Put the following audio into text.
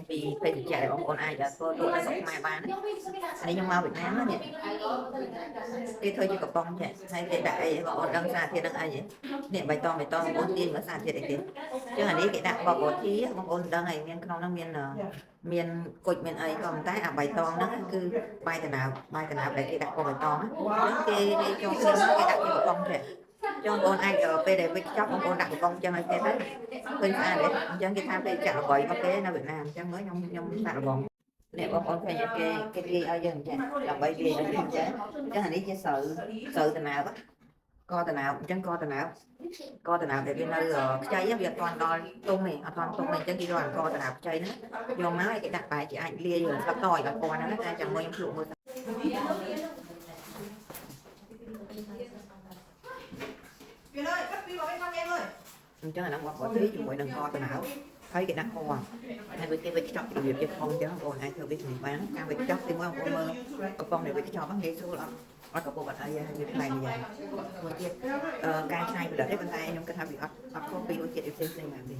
ពីភេសជ្ជៈដែលបងប្អូនអាចធ្វើលក់នៅស្រុកខ្មែរបានណាអានេះខ្ញុំមកវៀតណាមណានេះគេធ្វើជាកំប៉ុងចេះហើយគេដាក់អីបងប្អូនដឹងសារធាតុនឹងអីនេះបៃតងបៃតងបងប្អូនទាញមើលសារធាតុអីគេចឹងអានេះគេដាក់bubble tea បងប្អូនដឹងហើយមានក្នុងហ្នឹងមានមានគុជមានអីក៏ប៉ុន្តែអាបៃតងហ្នឹងគឺបាយដំណើបបាយដំណើបដែលគេដាក់ពណ៌បៃតងណាចឹងគេគេចូលគ្នាមកគេដាក់ជាកំប៉ុងចេះចឹងបងប្អូនអាចពេលដែលវេចខ្ចប់បងប្អូនដាក់កំប៉ុងចឹងឲ្យគេទៅឃើញស្អាតទេអញ្ចឹងគេថាពេលចាក់ល្បីរបស់គេនៅវៀតណាមអញ្ចឹងមើលខ្ញុំខ្ញុំសាកល្បងនេះបងប្អូនឃើញគេគេលាយឲ្យយើងអញ្ចឹងដើម្បីលាយឲ្យយើងអញ្ចឹងអញ្ចឹងអានេះជាស្រូវស្រូវដំណើបកដំណើបអញ្ចឹងកដំណើបកដំណើបដែលវានៅខ្ចីវាអត់ទាន់ដល់ទុំទេអត់ទាន់ទុំទេអញ្ចឹងគេយកអាកដំណើបខ្ចីហ្នឹងយកមកឲ្យគេដាក់បែរជាអាចលាយស្លឹកតយឲ្យពណ៌ហ្នឹងតែចាំមើលខ្ញុំភ្លក់មើល Huyền ơi, cắt phim vào bên trong em ơi. អញ្ចឹងអាហ្នឹងបបទីជាមួយនឹងកដំណើបហើយគេដាក់ពណ៌ហើយវាគេវេចខ្ចប់របៀបជាផងអញ្ចឹងបងប្អូនអាចធ្វើវាជាមួយបានការវេចខ្ចប់ទីមួយបងប្អូនមើលកំប៉ុងនៃវេចខ្ចប់ហ្នឹងងាយស្រួលអត់អត់កពុកអត់អីហើយវាប្លែកម្យ៉ាងមួយទៀតការច្នៃប្រឌិតទេប៉ុន្តែខ្ញុំគិតថាវាអត់អត់ខុសពីរសជាតិផ្សេងៗបានទេ។